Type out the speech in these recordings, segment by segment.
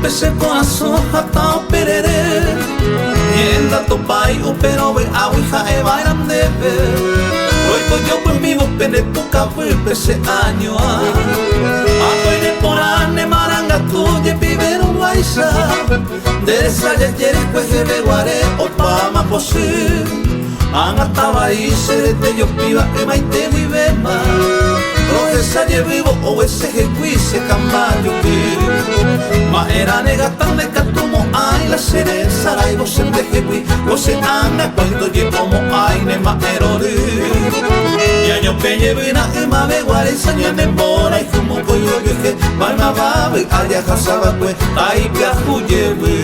Pe che korasõ hatã operere. Ñe'ẽ ndatopái upérõ vy'águi ha'eva'erã ndéve. Roiko jopymívo pende pukavýpe che añoa. Akoine porã ne marangatu jepive ruguáicha. Nde resa jajere kueheve guare opáma pochy. Ág̃a tavai che rete jopíva ymaite guivéma. Rohecha jevývo ogue chehegui che kamba joky. Ma'erã negata ndaikatumo'ãi la che resaráivo che ndehegui ko che ág̃a kuái ndojepomo'ãi ne mba'e rory. Ñañopẽ jevýna ymave guaréicha ñane mborayhu mokõi ojuehe maymáva vy'a jahasava'ekue taipyahu jevy.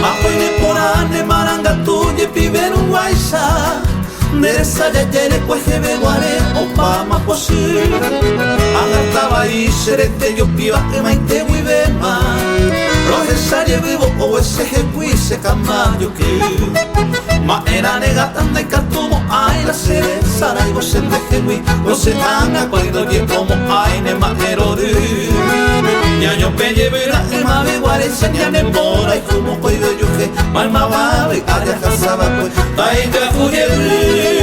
Apoyne porã ne marangatu jepiverũguáicha, nde resa jajere kueheve guare opáma pochy. Ág̃a vai che rete jopíva ymaite guivéma, rohecha jevývo ogue chehegui che kamba joky. Ma'erã negata ndaikatumo'ãi la che resaráivo che ndehegui, ko che ág̃a kuái ndojepomo'ãi ne mba'e rory. Ñañopẽ jevy ra'y mave guaréicha ñane mborayhu mokõive ojuhe, maymáva vy'a jahasava'ekue, ta'ijahu jey.